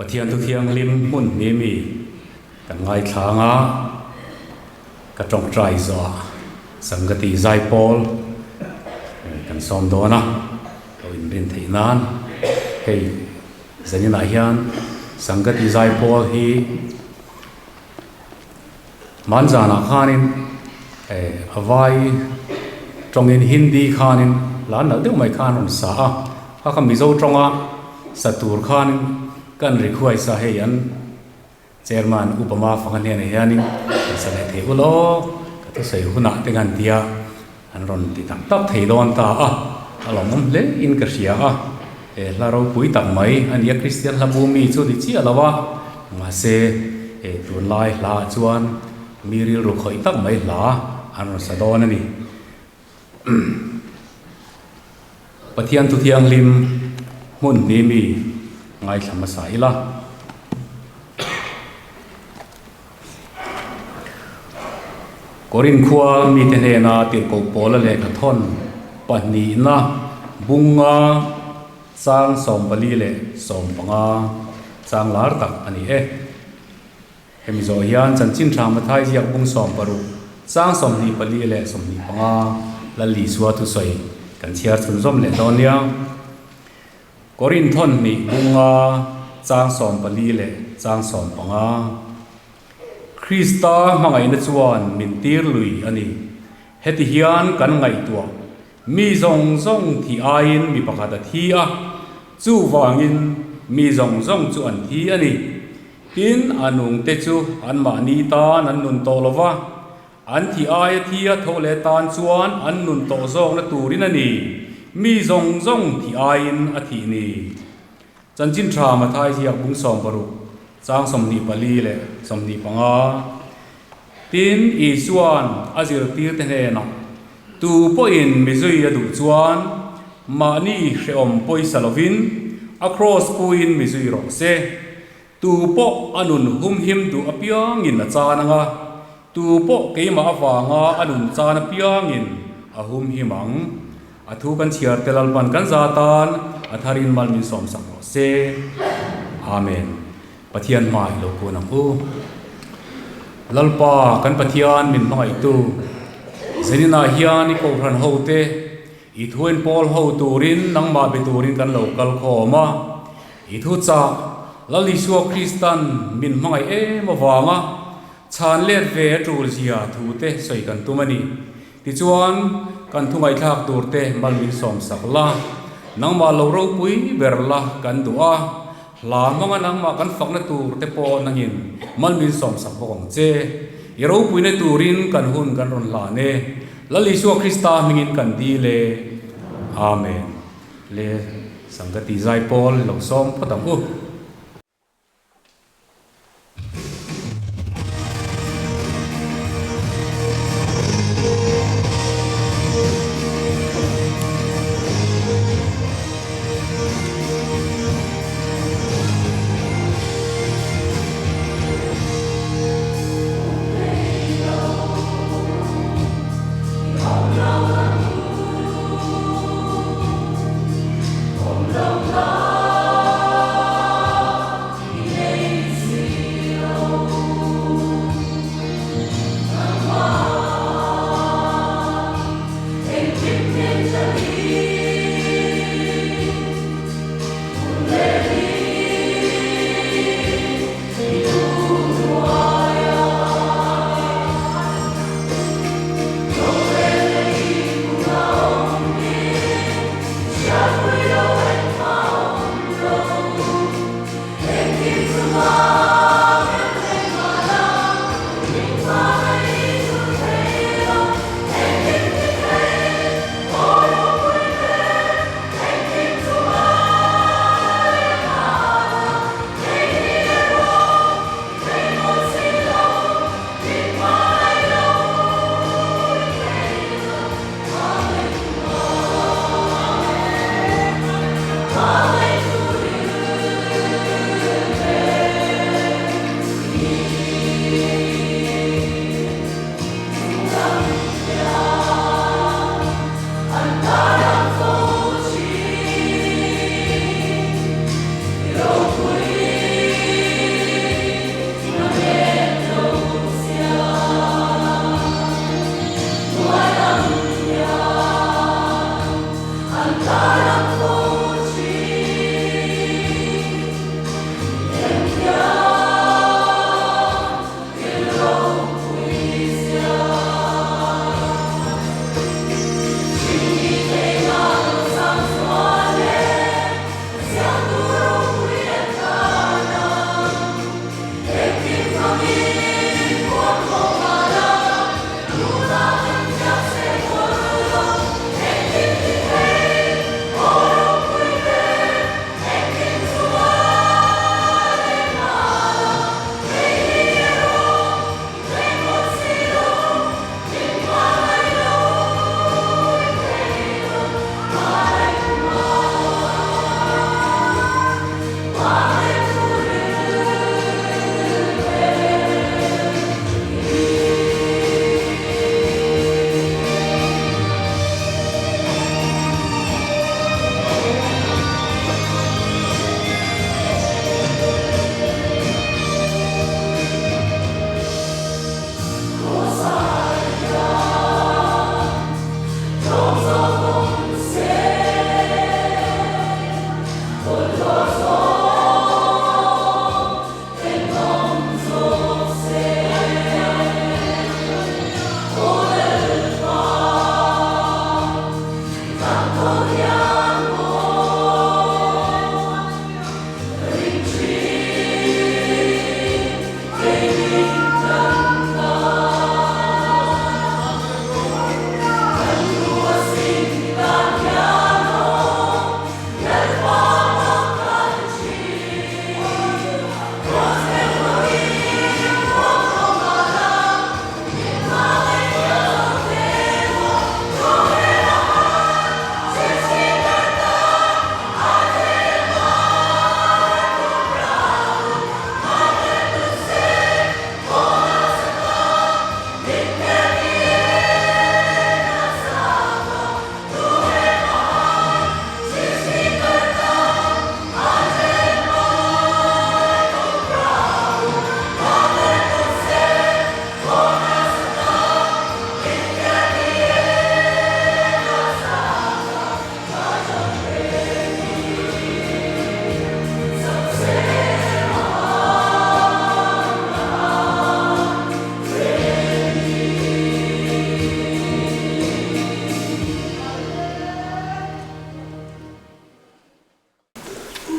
Pathian thu thianghlim hmun hnih mi kan ngaithla ang a, ka tawngtai zawh ah Sangati Zaipawl kan sawm dawn a, lo inrin theih nan hei zaninah hian Sangati Zaipawl hi Hmanzanah khanin a vai tawngin Hindi khanin hla nalh deuh mai khan rawn sa a, kha kha Mizo tawnga sa tur khanin kan request a, hei an chairman Upa Mafanga hnenah hianin kan sa leh thei ul aw, ka thusawi hunah te kan tia an rawn ti tak tak thei dawn ta a, a lawmawm hle in ka hria a, he hla ropui tak mai a nia Kristian hla bu mi chu ni chiah lo a, mahse he tunlai hla ah chuan mi rilru khawih tak mai hla an rawn sa dawn a ni. Pathian thu thianghlim hmun hnih mi ngaithla hmasa ila. Korin khua mite hnena tirhkoh pawla lehkhathawn pahnihna bunga chang 44 leh 15 chang lar tak a ni e. Hemi zawh hian chanchin tha Mathai ziak bung 16 chang 24 leh 25 Lal Isua thusawi kan chhiar chhunzawm leh dawn nia. Korin thawn hnih bunga chang 14 leh chang 15. Krista hmangaihna chuan min tir lui a ni. Heti hian kan ngaihtuah, Mi zawng zawng thi aiin mi pakhat a thi a, chuvangin mi zawng zawng chu an thi a ni. Tin, a nungte chu anmahni tan an nun tawh lo va, an thi aia thi a tho leh tan chuan an nun tawh zawkna turin a ni, mi zawng zawng thi aiin a thih ni. Chanchin tha Mathai ziak bung 60, chang 24 leh 25. Tin, Isua'n a zirtirte hnenah, Tu pawhin mi zui a duh chuan mahni hrehawm pawisa lovin a kraws puiin mi zui rawh se. Tu pawh a nun humhim duh apiangin a chan ang a, tu pawh keimah avanga a nun chan apiangin a humhim ang. A thu kan chhiar te Lalpan kan za tan a tharin mal min sawmsak rawh se. Amen. Pathian hma i lo kun ang u. Lalpa kan Pathian min hmangaihtu, Zeninah hian i kohhran ho te, i thuin pawl ho turin nangmah be turin kan lo kal khawm a. I thuchah, Lal Isua Kristan min hmangaih em avanga chhan let ve a tul zia thu te sawi kan tum a ni. Tichuan, kan thu ngaihthlak tur te mal min sawmsak la, nangmah lo ropui ber la kan duh a, hla hmanga nangmah kan fakna tur te pawh nangin mal min sawmsak bawk ang che. I ropuina turin kan hun kan rawn hlan e. Lal Isua Krista hmingin kan dil e. Amen. Le Sangati Zaipawl lo sawm phawt ang u.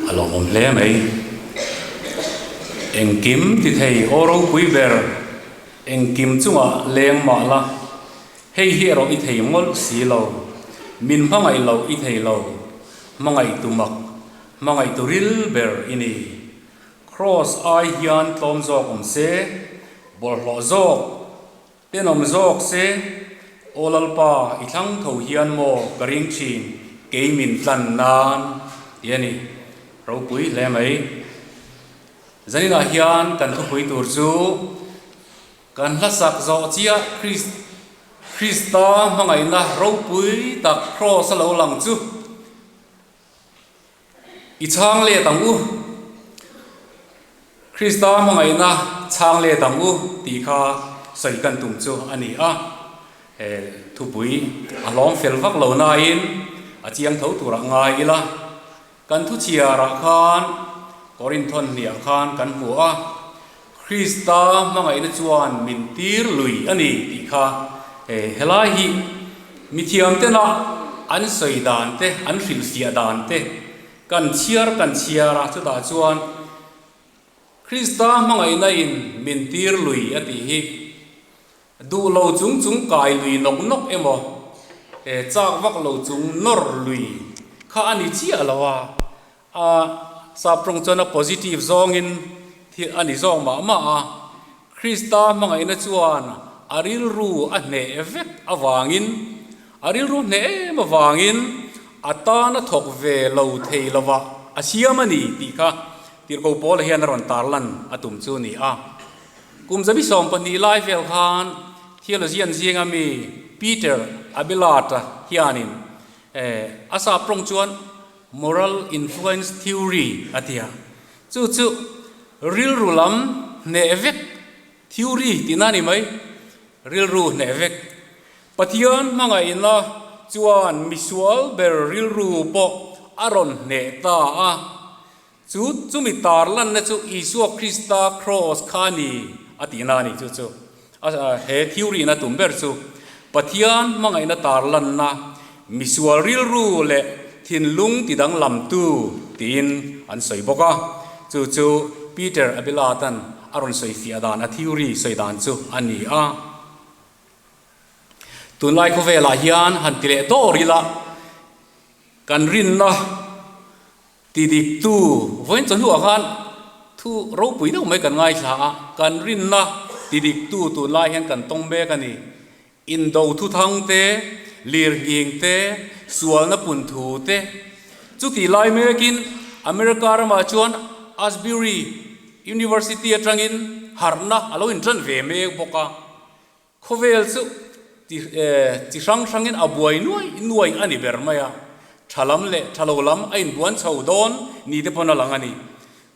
A lawmawm hle mai. Engkim ti thei aw ropui ber, engkim chungah leng mah la, hei hi erawh i thei mawlh si lo, min hmangaih loh i thei lo, hmangaih tu mak, hmangaih tu ril ber i ni. Kraws ai hian tlawm zawk awm se, bawlhhlawh zawk Tenawm zawk se, Aw Lalpa, i thlang tho hian maw ka ring thin, kei min tlan nan, ti a ni. Ropui hle mai. Zaninah hian kan thupui tur chu kan hlasak zawh chiah Krista hmangaihna ropui tak Kraws a lo lang chu I chhang let ang u. Krista hmangaihna chhang let ang u tih kha sawi kan tum chu a ni a. He thupui a hlawm fel vak lo nain a chiang tho turah ngai ila. Kan thuchhiarah khan Korinthon hniah khan kan hmu a, Krista hmangaihna chuan min tir lui a ni tih kha helai hi mithiam tena an sawi dan te, an hrilhfiah dan te kan chhiar kan chhiar a, chutah chuan Krista hmangaihna in min tir lui a tih hi duh lo chung chung kai lui nawk nawk emaw chak vak lo chung nawr lui kha a ni chiah lo a. A sap tawng chuan a positive zawngin thil a ni zawk mah mah a, Krista hmangaihna chuan a rilru a hneh vek avangin, a rilru hneh em avangin a tan a thawk ve lo thei lova a siam a ni tih kha Tirhkoh Paula hian a rawn tarlan a tum chu a ni a. Kum 12 lai vel khan theologian zinga mi Peter Abelard-a hianin a sap tawng chuan Moral influence theory a ti a, chu chu rilru lam hneh vek theory tihna a ni mai, rilru hneh vek. Pathian hmangaihna chuan misual ber rilru pawh a rawn hneh ta a, chu chumi tarlanna chu Isua Krista kraws kha a ni a tihna a ni chu chu. He theory in a tum ber chu Pathian hmangaihna tarlanna misual rilru leh thinlung tidanglamtu tiin an sawi bawk a. Chu chu Peter Abelardan a rawn sawi fiah dan, a theory sawi dan chu a ni a. Tunlai khawvelah hian han ti leh dawr ila kan rinna Ti diktu vawiin chawhnuah khan thu ropui deuh mai kan ngaithla a, kan rinna ti diktu tunlai hian kan tawng mek a ni. Indo thuthang te, lirnghing te, sualna pun thu te. Chutih lai mekin America ramah chuan Asbury University atangin harhna a lo intan ve mek bawk a. Khawvel chu ti chi hrang hrangin a buai nuai nuai a ni ber mai a, tha lam leh tha lo lam a inbuan chho dawn ni te pawn a lang a ni.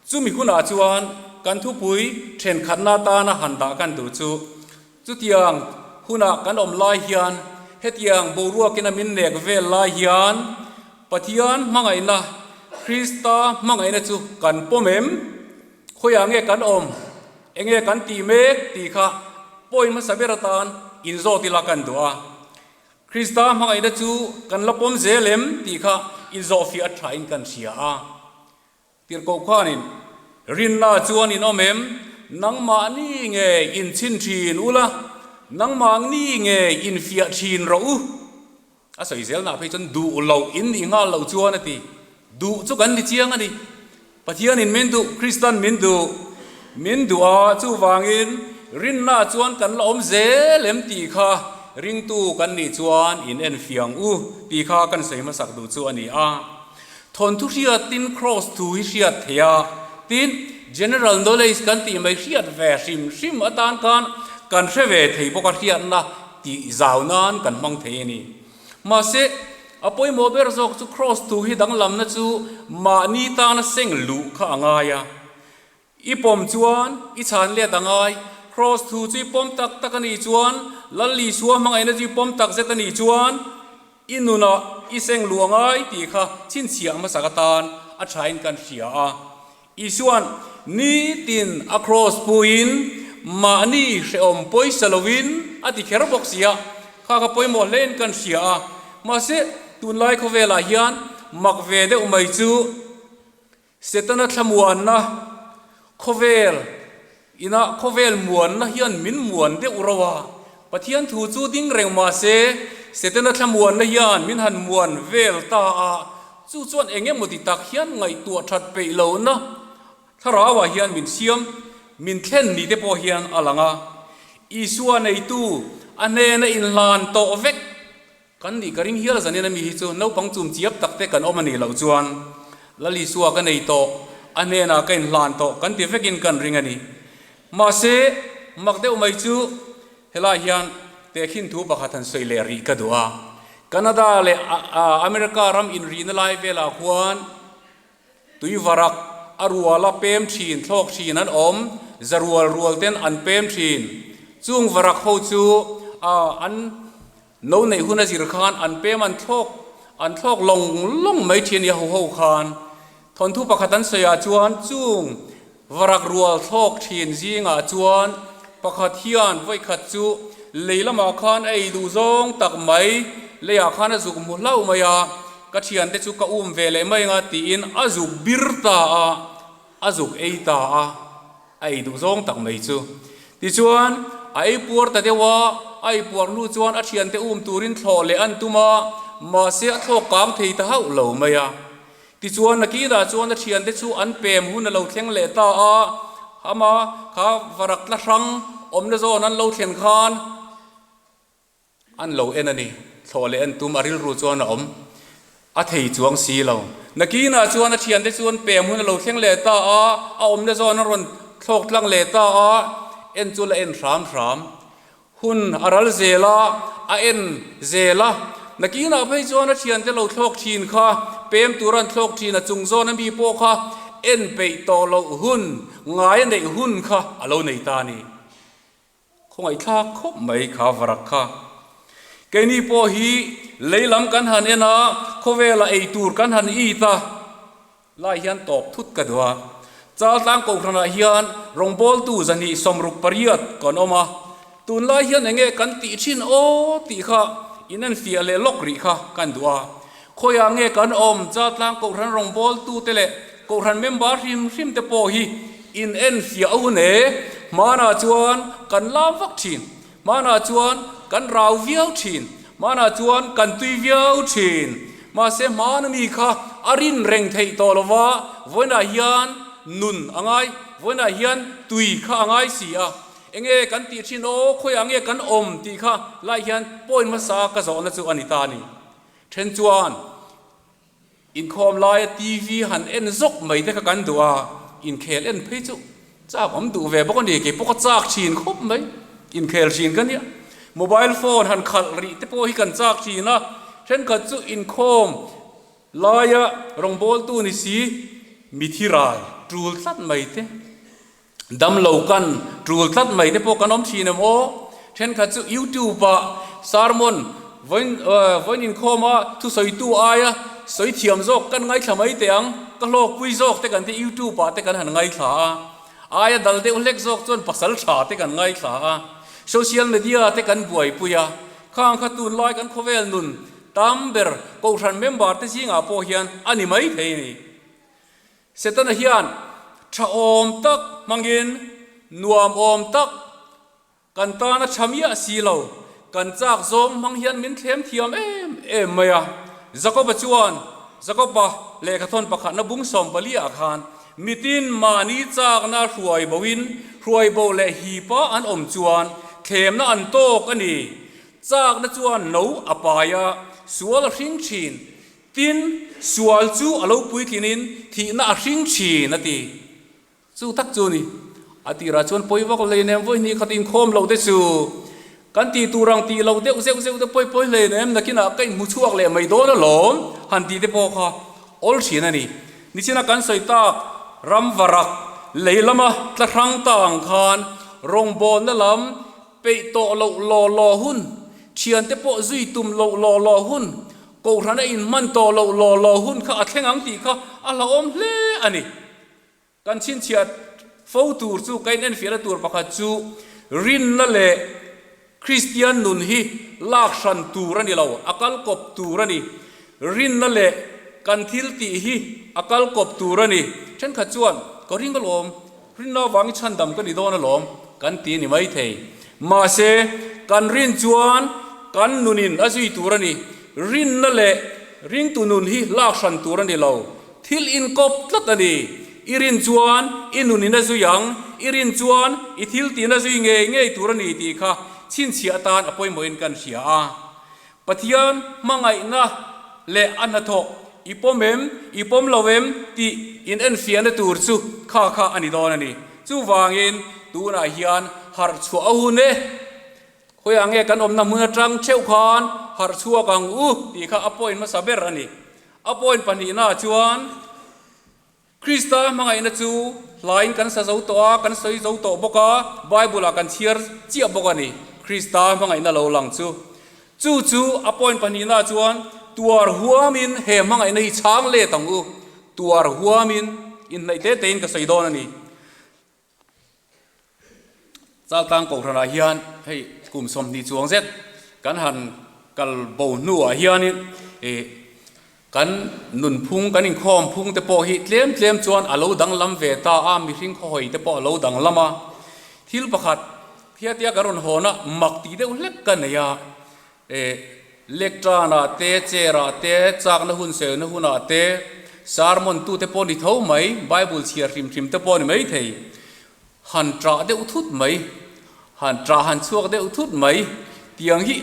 Chumi hunah chuan kan thupui thenkhatna atana han dah kan duh chu, chutiang hunah kan awm lai hian hetiang boruakin a min nek vel lai hian Pathian hmangaihna, Krista hmangaihna chu kan pawm em? Khawiah nge kan awm? Enge kan tih mek tih kha point hmasa ber atan inzawt ila kan duh a. Krista hmangaihna chu kan la pawm zel em tih kha inzawhfiah a thain kan hria a. Tirhkoh khanin, Rinna chuan in awm em? Nangmahni nge inchhin thin ula, nangmahni nge infiah thin rawh u. A sawi zelnah phei chuan duh loh in nih nghal loh chuan a ti. Duh chu kan ni chiang a ni. Pathianin min duh, Kristan min duh, min duh a, chuvangin rinna chuan kan la awm zel em tih kha ringtu kan nih chuan in enfiang u tih kha kan sawi hmasak duh chu a ni a. Thawnthu hriat tin Kross thu hi hriat theih a, tin general knowledge kan tih mai hriat ve hrim hrim atan khan kan hre ve thei bawk a hriatna tih zau nan kan hmang thei a ni. Mahse, a pawimawh ber zawk chu Kross thu hi danglamna chu mahni tana seng luh kha a ngai a. I pawm chuan i chhan let a ngai. Kross thu chu i pawm tak tak a nih chuan, Lal Isua hmangaihna chu i pawm tak zet a nih chuan, i nunah i seng luh a ngai tih kha chhinchhiah hmasak atan a thain kan hria a. Isua'n nitin a Kross puiin mahni hrehawm pawisa lovin a ti kher bawk si a, kha kha pawimawh hlein kan hria a. Mahse, tunlai khawvelah hian mak ve deuh mai chu, Setana thlamuanna khawvel ina khawvel muanna hian min muan deuh rauh a, Pathian thu chu ding reng mah se Setana thlamuanna hian min han muan vel ta a, chu chuan eng emaw ti tak hian ngaihtuah that peih lohna thlarauah hian min siam, min thlen ni te pawh hian a lang a. Isua neitu a hnena inhlan tawh vek Kan nih ka ring hial zanin a mi hi chu naupang chum chiap tak te kan awm a nih loh chuan Lal Isua ka nei tawh, a hnenah ka inhlan tawh kan ti vekin kan ring a ni. Mahse, mak deuh mai chu helai hian tehkhin thu pakhat han sawi leh rih ka duh a. Canada leh America ram inrihna lai velah khuan tui varak a ruala pem thin, thlawk thin an awm, za rual rual ten an pem thin. Chung varak ho chu an No neih hun a zir khan an pem an thlawk an thlawk lawng lawng mai thin a ni a ho ho khan. Thawnthu pakhat an sawi ah chuan chung varak rual thlawk thin zingah chuan pakhat hian vawikhat chu lei lamah khan a ei duh zawng tak mai leiah khan a zuk hmu hlauh mai a, ka thiante chu ka um ve leh mai anga tiin a zuk bir ta a, a zuk ei ta a. A ei duh zawng tak mai chu. Tichuan, a ei puar ta deuh a, a ei puar hnu chuan a thiante um turin thlawh leh an tum a, mahse a thlawk kang thei ta hauh lo mai a. Tichuan, nakinah chuan a thiante chu an pem hun a lo thleng leh ta a, ama kha varak tla hrang awmna zawn an lo thlen khan, An lo en a ni. Thlawh leh en tum a rilru chuan a awm. A thei chuang si lo. Nakinah chuan a thiante chuan pem hun a lo thleng leh ta a, a awmna zawn a rawn thlawk tlang leh ta a, en chu la en hram hram. Hun a ral zel a, a en zel a. Nakinah phei chuan a thiante lo thlawk thin kha, pem tur an thlawk thin a chung zawn a mi pawh kha en peih tawh loh hun, ngai a neih hun kha a lo nei ta a ni. Khawngaihthlak khawp mai kha varak kha. Keini pawh hi lei lam kan han en a, khawvela ei tur kan han it a, lai hian tawp thut ka duh a. Chaltlang Kohhranah hian rawngbawltu 268 kan awm a, tunlai hian enge kan tih thin aw tih kha inenfiah leh lawk rih kha kan duh a. Khawiah nge kan awm? Chaltlang Kohhran rawngbawltute leh Kohhran member hrim hrim te pawh hi in enfiah u ne. Hmanah chuan kan lam vak thin. Hmanah chuan kan rau viau thin. Hmanah chuan kan tui viau thin. Mahse hmana mi kha a rin reng theih tawh lo va, vawiinah hian nun a ngai, vawiinah hian tui kha a ngai si a. Enge kan tih thin aw, khawiah nge kan awm tih kha lai hian point hmasa ka zawhna chu a ni ta a ni. Then chuan inkhawm laia TV han en zawk mai te kha kan duh a, inkhel en phei chu chak awm duh ve bawk a ni, kei pawh ka chak thin khawp mai, inkhel thin ka nia. Mobile phone han khalh rih te pawh hi kan chak thin a, thenkhat chu inkhawm laia rawngbawltu ni si mithi ral tul tlat mai te. Damlo kan tul tlat mai te pawh kan awm thin em aw? Thenkhat chu YouTube ah sermon vawiin vawiin inkhawm a thusawitu aia sawi thiam zawk kan ngaithla mai teh ang, ka hlawkpui zawk te kan ti youtube ah te kan han ngaithla a, aia dal deuh hlek zawk chuan pasal tha te kan ngaithla a, social media te kan buaipui a, khang kha tunlai kan khawvel nun tam ber kohhran member te zingah pawh hian a ni mai thei a ni. Setana hian tha awm tak hmangin nuam awm tak Kan tan a tha miah si lo, kan chak zawng hmang hian min thlem thiam em em mai a. Jakoba chuan Jakoba lehkhathawn pakhatna bung 14 ah khan, Mitin mahni chakna hruai boin hruai bo leh hipa an awm chuan thlemna an tawk a ni. Chakna chuan no a pai a, sual a hring thin. Tin, sual chu a lo puitlinin thihna a hring thin a ti. Chu tak chu ni. A tirah chuan pawi vak hleinem vawi hnih khat inkhawm loh te chu kan tih tur ang tih loh deuh zeuh zeuh te pawi pawi hleinem nakinah ka inhmu chhuak leh mai dawn alawm han tih te pawh kha awl thin a ni. Nichina kan sawi tak ram varak lei lama tla hrang ta ang khan rawngbawlna lam peih tawh loh law law hun, thiante pawh zui tum loh law law hun, kohhrana inhman tawh loh law law hun kha a thleng ang tih kha a hlauhawm hle a ni. Kan chhinchhiat fo tur chu ka inenfiahna tur pakhat chu rinna leh Kristian nun hi lak hran tur a ni lo, a kal kawp tur a ni. Rinna leh kan thil tih hi a kal kawp tur a ni. Thenkhat chuan, Ka ring alawm, rinna avangin chhandam ka ni dawn alawm, kan ti a ni maithei. Mahse, kan rin chuan kan nunin a zui tur a ni. Rinna leh ringtu nun hi lak hran tur a ni lo. Thil inkawp tlat a ni. I rin chuan i nunin a zui ang, i rin chuan i thil tihna zui ngei ngei tur a ni tih kha chhinchhiah atan a pawimawhin kan hria a. Pathian hmangaihna leh a hnathawk i pawm em, i pawm lo em tih inenfiahna tur chu kha kha a ni dawn a ni. Chuvangin tunah hian harh chhuah a hun e. Khawiah nge kan awmna hmun atang theuh khan harh chhuak ang u tih kha a point hmasa ber a ni. A point pahnihnaah chuan Krista hmangaihna chu hlain kan sa zo tawh a, kan sawi zo tawh bawk a, Bible-ah kan chhiar chiah bawk a ni, Krista hmangaihna lo lang chu. Chu chu a point pahnihnaah chuan tuar huamin he hmangaihna hi chhang let ang u, tuar huamin inhnaih te tein ka sawi dawn a ni. Chaltlang Kohhranah hian hei kum 20 chuang zet kan han kal bo hnuah hianin ih kan nunphung kan inkhawm phung te pawh hi tlem tlem chuan a lo danglam ve ta a, mihring khawhawi te pawh a lo danglam a. Thil pakhat khiatia kan rawn hawn a mak tih deuh hlek ka nei a, ih lectern-ah te, chair-ah te, chakna hun sewna hunah te, sermon tute pawh ni tho mai, Bible chhiar hrim hrim te pawh ni maithei. Han ṭah deuh thut mai, han ṭah han chhuak deuh thut mai tiang hi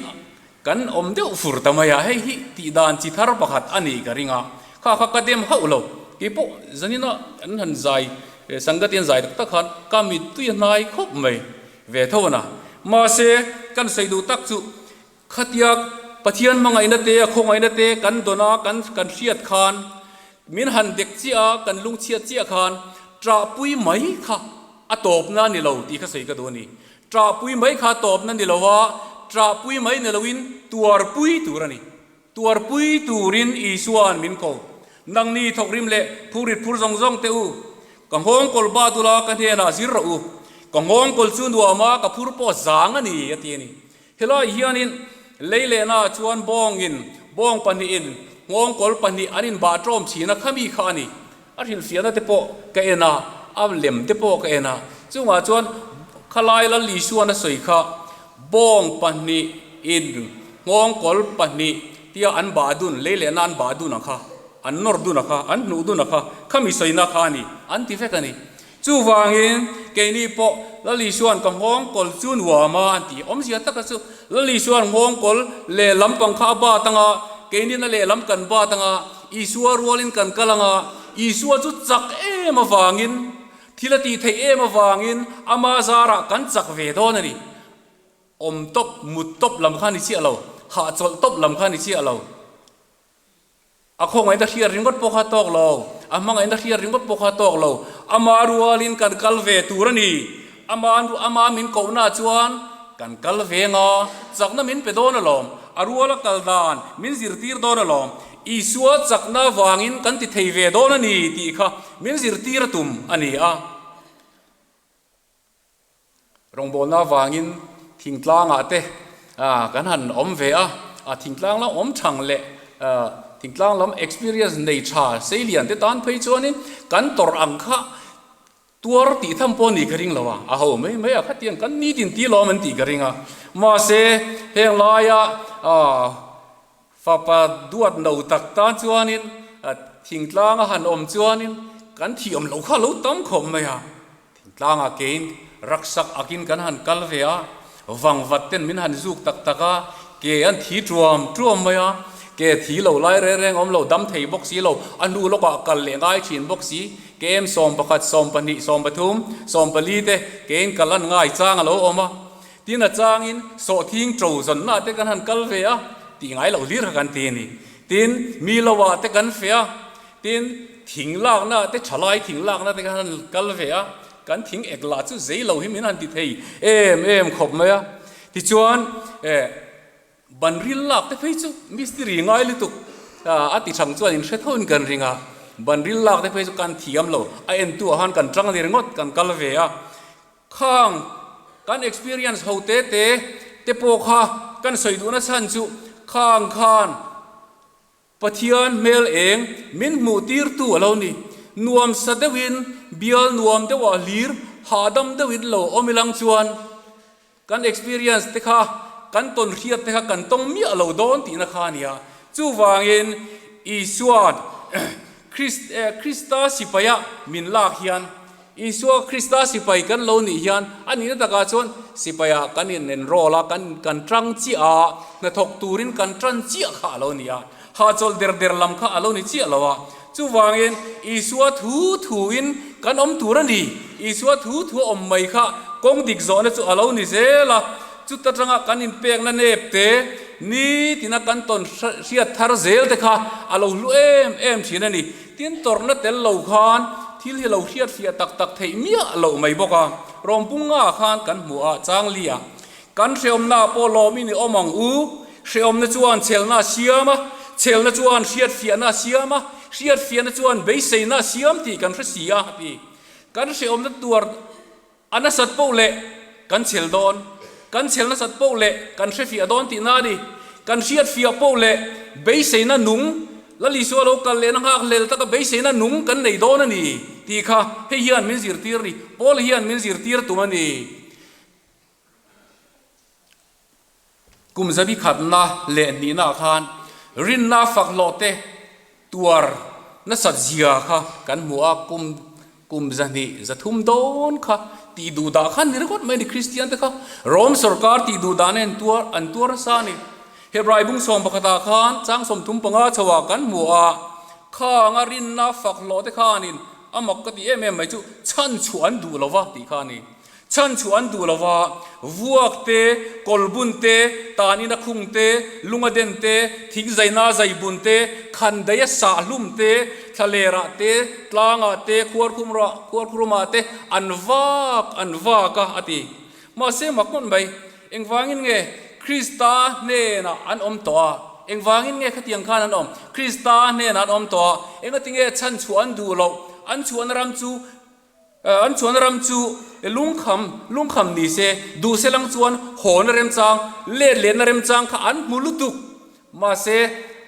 kan awm deuh fur ta mai a, hei hi tih dan chi thar pakhat a nih ka ring a, kha kha ka dem hauh lo, keipawh zanina an han zai Sangati an zai tak tak khan ka mittui a hnai khawp mai ve tho a na, mahse kan sawi duh tak chu khatia Pathian hmangaihna te a khawngaihna te kan dawn a kan kan hriat khan Min han dek chiah a, kan lungchhiat chiah khan ṭahpui mai kha a tawpna a ni lo tih kha sawi ka duh a ni. Ṭahpui mai kha a tawpna ni lo a, ṭahpui mai ni loin tuarpui tur a ni. Tuarpui turin Isua'n min ko. Nangni thawkrim leh phurit phur zawng zawng teh u, ka nghawngkawl bat ula ka hnenah zir rawh u. Ka nghawngkawl chu nuam a, ka phur pawh zang a ni, a ti a ni. Helai hianin lei lehnaah chuan bawngin bawng pahnihin nghawngkawl pahnih an inbah ṭawm thin a, khami kha a ni. A hrilhfiahna te pawh ka en a, a lem te pawh ka en a. Chungah chuan khalai Lal Isuan a sawi kha bawng pahnihin nghawngkawl pahnih tia an bah dun, lei lehna an bah dun ang kha, an nawr dun a kha, an hnuh dun a kha, khami sawina kha a ni, an ti vek a ni. Chuvangin, keini pawh Lal Isua'n ka nghawngkawl chu nuam a, an ti. Awmzia taka chu Lal Isua'n nghawngkawl lehlam pang kha a bat ang a, keinin a lehlam kan bat ang a, Isua rualin kan kal ang a, Isua chu chak em avangin, thil a tih theih em avangin ama zarah kan chak ve dawn a ni. Awm tawp, mut tawp lam kha a ni chiah lo, hahchawlh tawp lam kha a ni chiah lo. A khawngaihna hriat ringawt pawh kha tawk lo, a hmangaihna hriat ringawt pawh kha tawk lo, ama rualin kan kal ve tur a ni. Ama ama min kohna chuan kan kal ve nga, chakna min pe dawn alawm, a ruala kal dan min zirtir dawn alawm. Isua chakna vangin kan ti thei ve dawn a ni tih kha min zirtir a tum a ni a. Rawngbawlna vangin thingtlangah te kan han awm ve a, thingtlang lam awm thang leh thingtlang lam experience nei tha seilian te tan phei chuanin kan tawrh ang kha tuar tih tham pawh nih ka ring lo a, a ho mai mai a khatiang kan nitin ti lawm an tih ka ring a. Mahse heng laia Fapa duat no tak tan chuanin thingtlang a han awm chuanin kan thiam loh kha a lo tam khawp mai a, thingtlangah keiin raksak akin kan han kal ve a, vangvat ten min han zuk tak tak a, ke an thi tuam tuam mai a, ke thi lo lai reng reng awm lo, dam thei bawk si lo, a hnu lawkah kal leh ngai thin bawk si, KM 11, 12, 13, 14 te keiin kal an ngai chang a lo awm a. Tin a changin sawhthing ṭo zawnna te kan han kal ve a, tih ngai loh hlir kha kan ti a ni. Tin, mi lo ah te kan fe a, tin, thing lakna te, ṭhalai thing lakna te kan han kal ve a, kan thing ek lah chu zei lo hi min han ti thei em em khawp mai a. Tichuan, eh, Ban ril lak te phei chu mistiri ngai lutuk a ti chang chuan in hre tho in kan ring a, ban ril lak te phei chu kan thiam lo, a entu ah khan kan tang ni ringawt kan kal ve a. Khang kan experience ho te te te pawh kha kan sawi duhna chhan chu khang khan Pathian hmel eng min hmuh tirtu a lo ni. Nuam sa deuhin bial nuam deuhah hlir hahdam deuhin lo awm ilang chuan kan experience te kha kan tawn hriat te kha kan tawng miah lo dawn tihna kha a nia. Chuvangin Isua'n Krista sipaia min lak hian Isua Krista sipai kan lo nih hian a nihna takah chuan sipaiah kan in enroll a, kan kan tang chiah a, hnathawk turin kan tan chiah kha a lo ni a, hahchawlh der der lam kha a lo ni chiah lo a. Chuvangin Isua thu thuin kan awm tur a ni. Isua thu thu a awm mai kha kawng dik zawhna chu a lo ni zel a, chuta tanga kan inpekna nep te, nitina kan tawn hriat thar zel te kha a lo hlu em em thin a ni. Tin, tawrhna tel lo khan thil hi lo hriatfiah tak tak theih miah loh mai bawk a. Rawmpunga khan kan hmuh a, Changlia, kan hreawmna pawh lawmin i awm ang u. Hreawmna chuan chhelna a siam a, chhelna chuan hriatfiahna a siam a, hriatfiahna chuan beiseina a siam tih kan hre si a, a ti. Kan hreawmna tuar A nasat poh leh kan chhel dawn, kan chhel nasat poh leh kan hrefiah dawn tihna a ni. Kan hriatfiah poh leh beiseina nung, Lal Isua lo kal lehna nghak hlel taka beiseina nung kan nei dawn a ni tih kha hei hian min zirtir a ni, Paul hian min zirtir tum a ni. Kum zabi khatna leh hnihnaah khan rinna fak hlawh te tuar nasat zia kha kan hmu a, kum kum 200 dawn kha tih duh dah khan ni ringawt mai a ni Kristian te kha Rom sawrkar tih duh dahna in tuar an tuar nasa a ni. Hebrai bung sawm pakhatah khan chang 35 chhoah kan hmu a, khanga rinna fak hlawh te khanin a mak ka tih em em mai chu chhan chhuah an duh lova tih kha a ni. Chhan chu an duh lo va, vuak te, kawlbun te, tanin a khung te, lunga den te, thingzaina zaibun te, khandaia sahhlum te, thlalerah te, tlangah te, khuarkhumah te an vak an vak a, a ti. Mahse mak ngawt mai, engvangin nge Krista hnenah an awm tawh a? Engvangin nge khatiang khan an awm? Krista hnenah an awm tawh a, engatinge chhan chhuah an duh loh? An chhuahna ram chu An chuan ram chu lungkham lungkham ni se, duh se lang chuan hawna remchang, let lehna remchang kha an hmu lutuk. Mahse,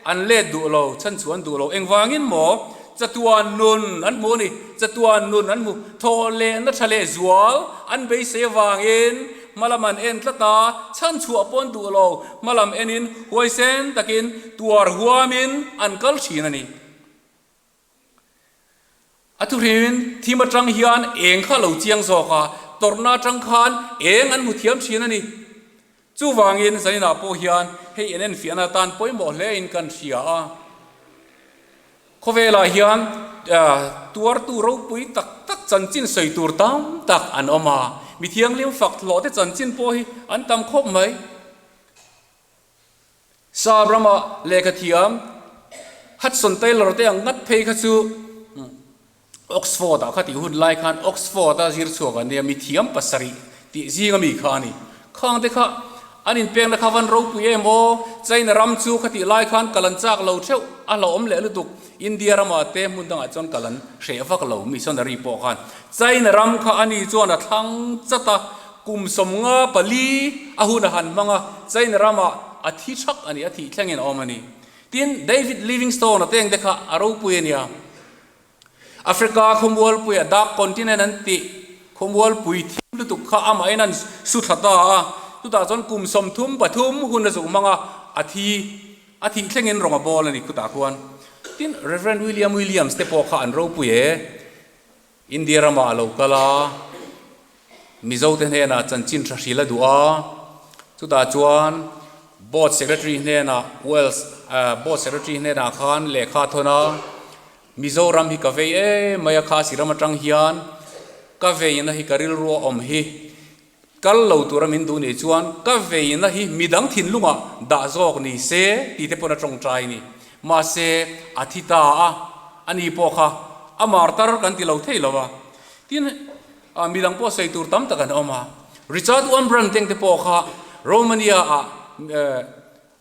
an let duh lo, chhan chu an duh lo. Engvangin maw? Chatuan nun an hmu a ni. Chatuan nun an hmu. Thawh lehna tha leh zual an beisei avangin hmalam an en tlat a, chhan chhuah pawh an duh lo. Hmalam enin huaisen takin tuar huamin an kal thin a ni. A thuhrimin thim atang hian eng kha lo chiang zawk a, tawrhna atang khan eng an hmu thiam thin a ni. Chuvangin zaninah pawh hian hei en enfiahna atan pawimawh hle in kan hria a. Khawvelah hian tuartu ropui tak tak chanchin sawi tur tam tak an awm a, mi thianghlim fak hlawh te chanchin pawh hi an tam khawp mai. Sap rama lehkha thiam Hudson Taylor te ang ngat phei kha chu Oxford ah kha tih hun lai khan Oxford a zir chhuak an nia, mi thiam pasarih tih zing ami kha a ni. Khang te kha An inpekna kha van ropui em aw? China ram chu khatih lai khan kal an chak lo theuh, a hlauhawm leh lutuk. India ramah te hmun dangah chuan kal an hreh vak lo, missionary pawh khan. China ram kha ani chuan a thlang chat a, kum 54 a hun a han hmang a, China ramah a thi thak a ni, a thih thlengin a awm a ni. Tin, David Livingstone a teng te kha a ropui a nia. Africa khawmualpuia Dark Continent an tih khawmualpui thim lutuk kha amahin an su thla ta a, chutah chuan kum 33 hun a zuk hmang a, a thi a thih thlengin rawng a bawl a ni khutah khuan. Tin, Rev. William Williams te pawh kha an ropui e. India ramah a lo kal a, Mizote hnenah chanchin tha hril a duh a, chutah chuan Board Secretary hnenah Wells Board Secretary hnenah khan lehkha a thawn a, Mizoram hi ka vei em mai a, Khasi ram atang hian ka veina hi ka rilru a awm hi kal lo tura min duh nih chuan ka veina hi midang thinlungah dah zawk ni se tih te pawn a tawngtai a ni. Mahse a thi ta a, ani pawh kha a martar kan ti lo thei lo a. Tin, midang pawh sawi tur tam tak an awm a. Richard Wurmbrand teng te pawh kha Romania ah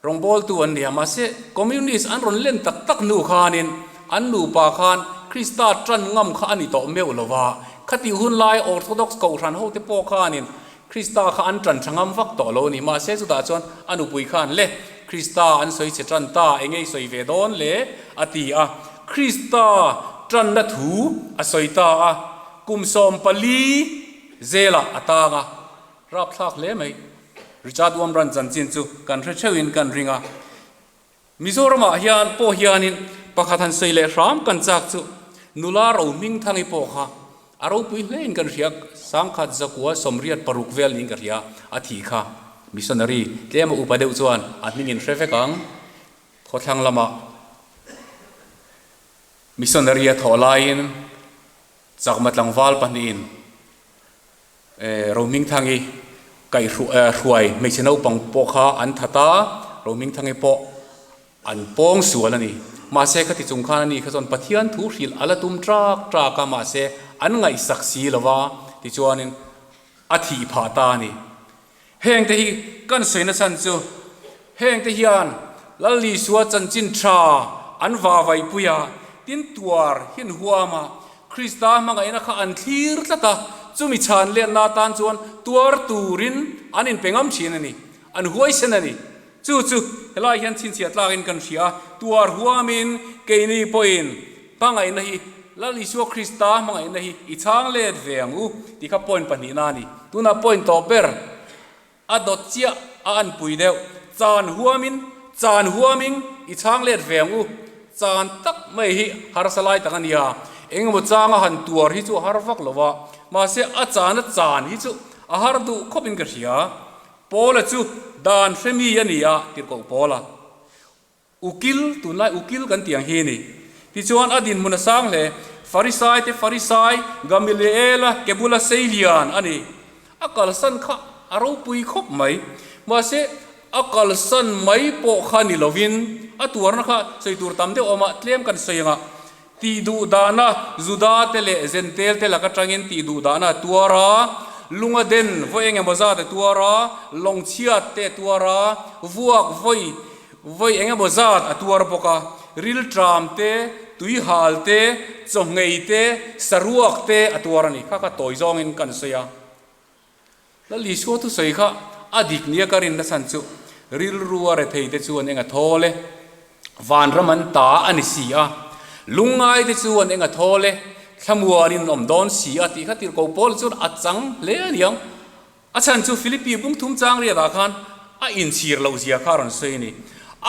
rawngbawltu an ni a, mahse Communist an rawn len tak tak hnu khanin an nupa khan Krista tan ngam kha a ni tawh meuh lo va. Khatih hun lai Orthodox kohhran ho te pawh khanin Krista kha an tan tha ngam vak tawh lo a ni. Mahse chutah chuan a nupui khan le, Krista an sawi che tan ta, eng nge i sawi ve dawn le? a ti a. Krista tanna thu a sawi ta a, kum 14 zelah a tang a, rapthlak hle mai. Richard Wurmbrand chanchin chu kan hre theuhin kan ring a. Mizoramah hian pawh hianin pakhat han sawi leh hram kan chak chu nula ro hming thangi pawh kha a ropui hlein kan hria, 1986 vel niin ka hria a thih kha. Missionary tlema upa deuh chuan a hmingin hre vek ang. Khawthlang lamah missionary a thawh laiin chakma tlangval pahnihin Rohmingthangi kaihhruai hmeichhe naupang pawh kha an that a, Rohmingthangi pawh an pawng sual a ni. Mahse khati chung khan ani kha chuan Pathian thu hrilh a la tum ṭak ṭak a, mahse an ngaihsak si lo va, tichuanin a thih phah ta a ni. Hengte hi kan sawi nachhan chu hengte hian Lal Isua chanchin tha an vavaipui a, tin tuar hin huam a, Krista hmangaihna kha an thlir tlat a, chumi chhan lenna atan chuan tuar turin an inpe ngam thin a ni, an huaisen a ni. Chu chu helai hian chhinchhiah tlakin kan hria a, tuar huamin keini pawhin hmangaihna hi, Lal Isua Krista hmangaihna hi i chhang let ve ang u tih kha point pahnihna a ni. Tunah point tawh ber a dawt chiah a anpui deuh, chan huamin, chan huamin i chhang let ve ang u. Chan tak mai hi harsa lai tak a nia, engemaw changa han tuar hi chu a har vak lo va, mahse a chana chan hi chu a har duh khawpin ka hria. Paula chu dan hre mi a ni a, tirhkoh Paula. Ukil, tunlai ukil kan tih ang hi a ni. Tichuan a dinhmun a sang hle. Farisai te Farisai, Gamaliela ke bula sei lian a ni. A kalsan kha a ropui khawp mai. Mahse, a kalsan mai pawh kha ni lovin a tuarna kha sawi tur tam deuh awm a, tlem kan sawi ang a. Tih duh dahna, Juda te leh Zentel te lak atangin tih duh dahna a tuar a, lunga den vawi eng emaw zat a tuar a, lawng chhiat te a tuar a, vuak vawi vawi eng emaw zat a tuar bawk a, rilṭam te, tuihal te, chawhngei te, saruak te a tuar a ni. Kha kha tawi zawngin kan sawi a. Lal Isua thusawi kha a dik nia ka rinna chhan chu rilru a rethei te chuan eng a thawl e, vanram an ta a ni si a, lungngai te chuan eng a thawl e, thlamuanin an awm dawn si a tih kha tirhkoh Paul chuan a chang hle a niang. A chhan chu Philippi bungthum chang riatah khan a inchhir loh zia kha a rawn sawi a ni.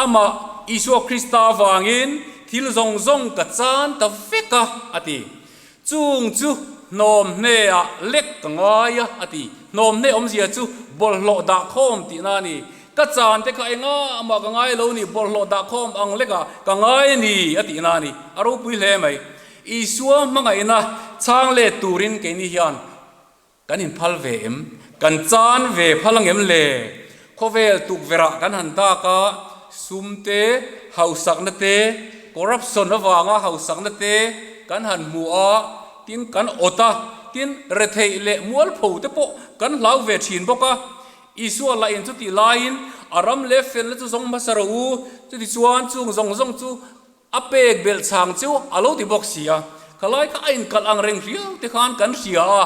Amah Isua Krista avangin thil zawng zawng ka chan ta vek a, a ti. Chung chu hnawm hneah lek ka ngai a, a ti. Hnawm hne awmzia chu bawlhhlawh dahkhawm tihna a ni. Ka chan te kha engah mah ka ngai lo ni, bawlhhlawh dahkhawm ang lekah ka ngai a ni, a tihna a ni. A ropui hle mai. Isua hmangaihna chhang let turin keini hian Kan inphal ve em? Kan chan ve phal angem le? Khawvel tukverhah kan han dak a, sum te, hausakna te, corruption avanga hausakna te kan han hmu a, tin kan awt a, tin retheih leh mualpho te pawh kan hlau ve thin bawk a. Isua lah in chutih laiin a ram leh felna chu zawng hmasa rawh u, chutichuan chung zawng zawng chu a pek belh chang chu a lo ti bawk si a. Khalai kha a inkalh ang reng hriau te khan kan hria a,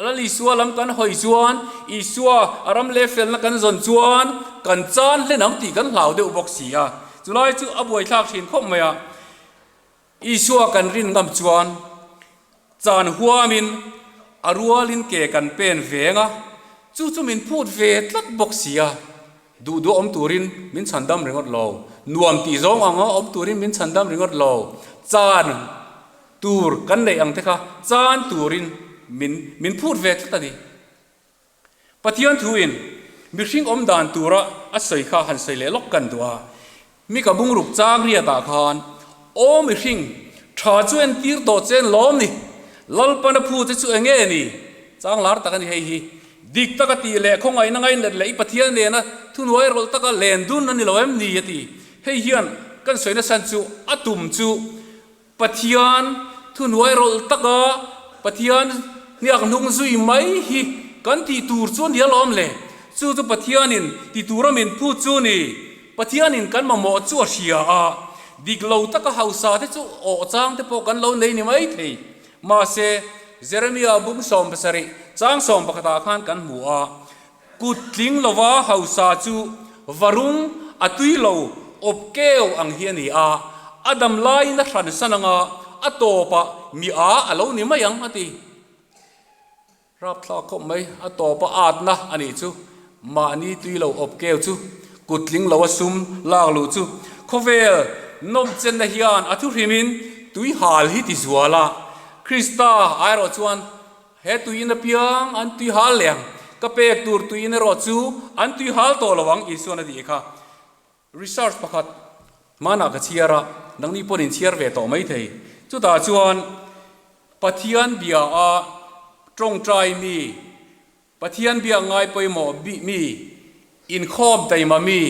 Lal Isua lam kan hawi chuan Isua a ram leh felna kan zawn chuan kan chan hlen ang tih kan hlau deuh bawk si a. Chulai chu a buaithlak thin khawp mai a. Isua kan rin ngam chuan chan huamin a rualin ke kan pen veng a, chu chu min phut ve tlat bawk si a, duh duh awm turin min chhandam ringawt lo, nuam tih zawng anga awm turin min chhandam ringawt lo, chan tur kan neih ang te kha chan turin min min phut ve tlat a ni. Pathian thuin mihring awm dan tura a sawi kha han sawi leh lawk kan duh a, mi ka bungruk chang riatah khan aw mihring tha chu entir tawh che an lawm ni, Lalpana phu che chu enge ni? Chang lar tak a ni hei hi. Dik taka tih leh khawngaihna ngainat leh i Pathian nena thuhnuai rawlh taka len dun a ni lo em ni a ti. Hei hian kan sawi nasan chu a tum chu Pathian thuhnuai rawlh taka Pathian hniak hnung zui mai hi kan tih tur chu a ni alawm le. Chu chu Pathianin ti tura min phut chu ni. Pathianin kan mamawh chu a hria a, dik lo taka hausa te chu awh chang te pawh kan lo nei ni mai thei. Mahse, Jeremia bung 70 chang sawm pakhatah khan kan hmu a, Kut tling lova hausa chu varung a tui lo awp keu ang hi a ni a, a dam laiin a hran san anga a tawpah mi a a lo ni mai ang a ti. Rapthlak khawp mai, a tawpa atna a nih chu mahni tui lo awp keu chu kut tling lo a sum lak luh chu khawvel nawmchenna hian a thuhrimin tui hal hi ti zual a, Krista airawh chuan He tuiin apiang an tui hal leh ang, ka pek tur tuiin erawh chu an tui hal tawh lo ang, Isuan a ti kha. Research pakhat hmanah ka chhiar a, nangni pawhin in chhiar ve tawh mai thei. Chutah chuan Pathian bia a tawngtai mi, Pathian biak ngai pawimawh mi, inkhawm taima mi,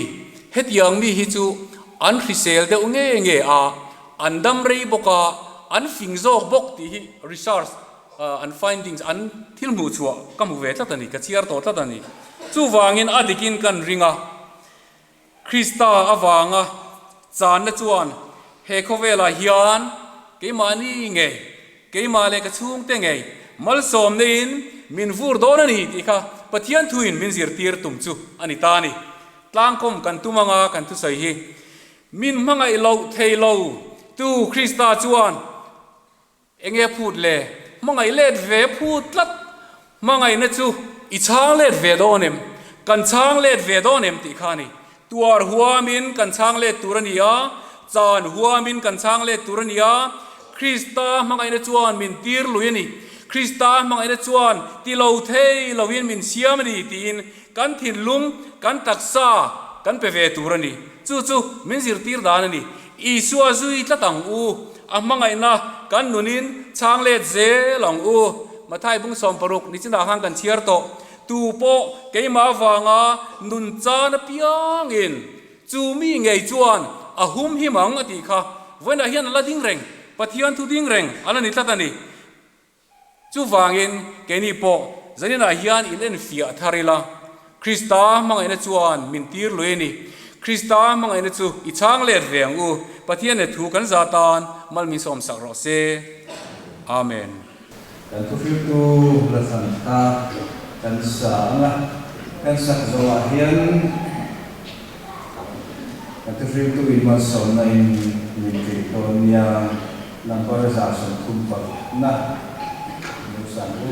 hetiang mi hi chu an hrisel deuh nge nge a, an dam rei bawk a, an fing zawk bawk tih hi research an findings, an thil hmuh chhuah ka hmu ve tlat a ni, ka chhiar tawh tlat a ni. Chuvangin a dikin kan ring a, Krista avanga channa chuan he khawvelah hian keimahni ngei, keimah leh ka chhungte ngei malsawm neiin min vur dawn a ni tih kha Pathian thuin min zirtir tum chu a ni ta a ni. Tlangkawm kan tum anga kan thusawi hi min hmangaih loh thei lo tu Krista chuan Enge phut le? Hmangaih let ve phut tlat. Hmangaihna chu i chhang let ve dawn em? Kan chhang let ve dawn em tih kha a ni. Tuar huamin kan chhang let tur a ni a, chan huamin kan chhang let tur a ni a. Krista hmangaihna chuan min tir lui a ni. Krista hmangaihna chuan ti lo thei lovin min siam a ni tiin kan thinlung, kan taksa kan pe ve tur a ni. Chu chu min zirtir dan a ni. Isua zui tlat ang u. A hmangaihna kan nunin chhang let zel ang u. Mathai bung 60 nichinah khan kan chhiar tawh. Tu pawh keimah avanga nun chan apiangin chu mi ngei chuan a hum him ang a tih kha vawiinah hian a la ding reng, Pathian thu ding reng a la ni tlat a ni. Chuvangin, keini pawh zaninah hian in enfiah thar ila, Krista hmangaihna chuan min tir lui a ni. Krista hmangaihna chu i chhang let ve ang u. Pathian leh thu kan za tan mal min sawmsak rawh se. Amen. Kan thuhriltu Lathan kha kan sa ang a, kan sak zawhah hian kan thuhriltu in malsawmna in min hrilh dawn nia. Number 130 na lo san u.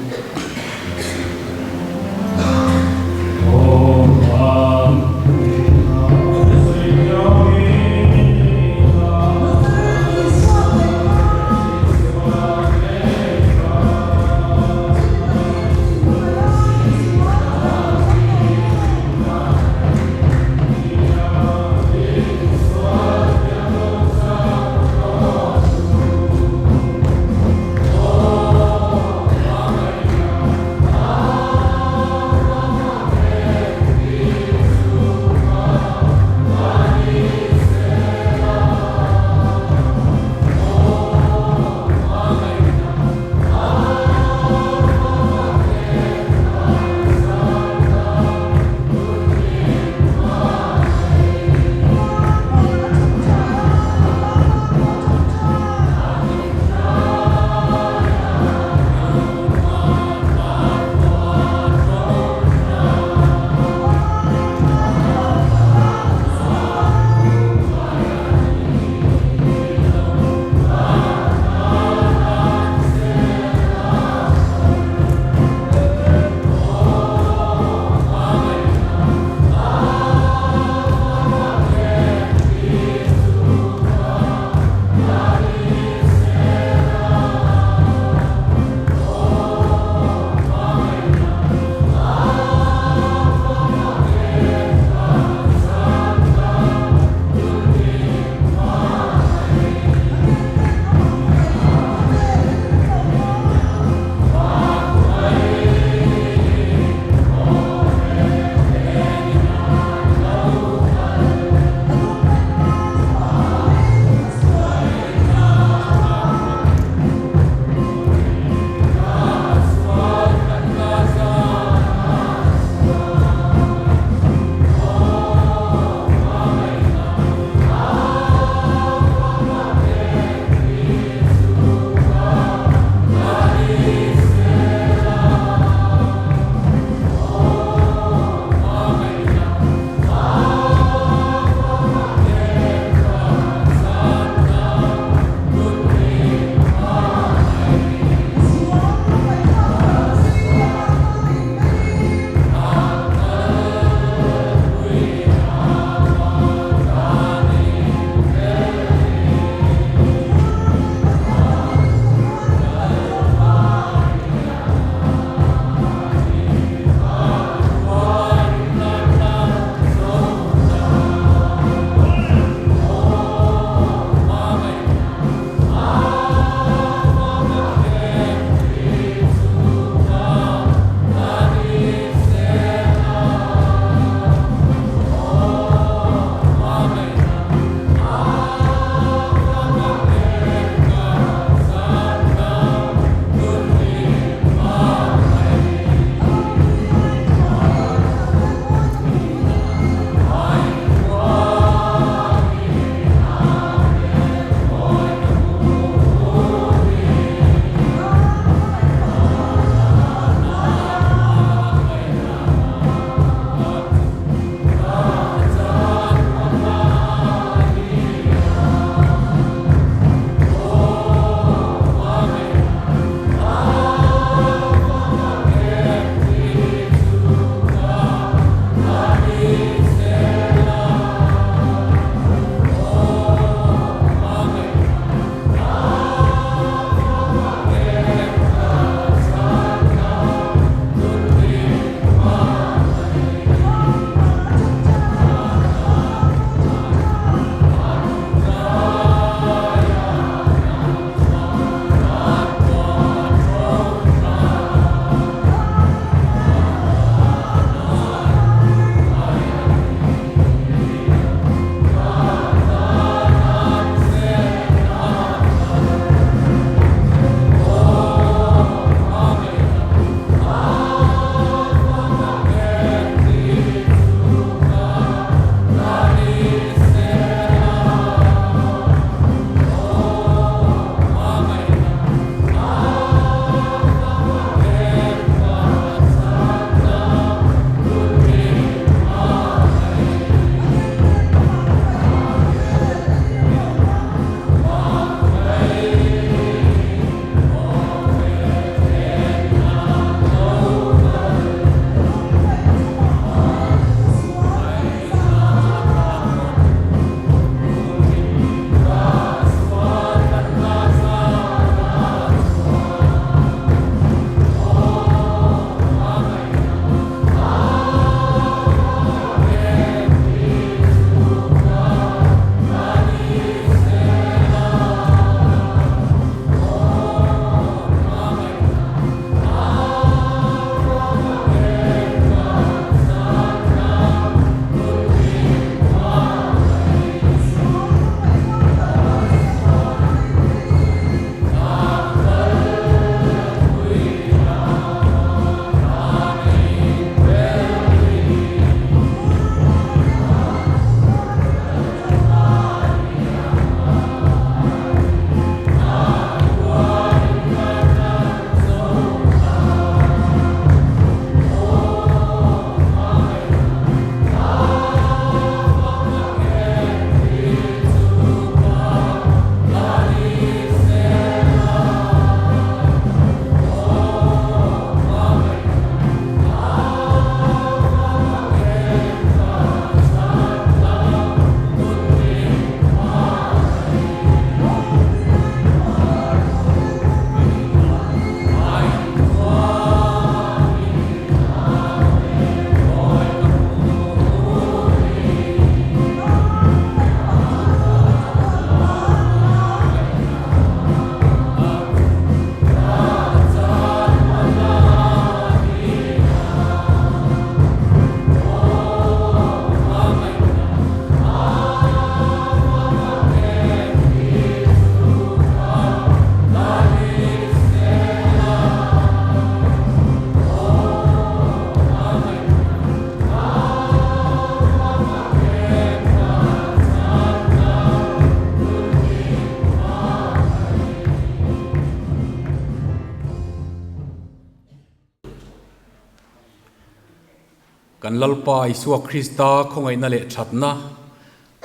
Kan Lalpa Isua Krista khawngaihna leh thatna,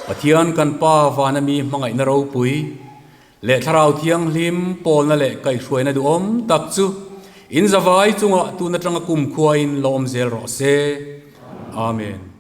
Pathian kan Pa vana mi hmangaihna ropui leh Thlarau Thianghlim pawlna leh kaihhruaina duhawm tak chu in zavai chungah tun atanga kumkhuain lo awm zel rawh se. Amen.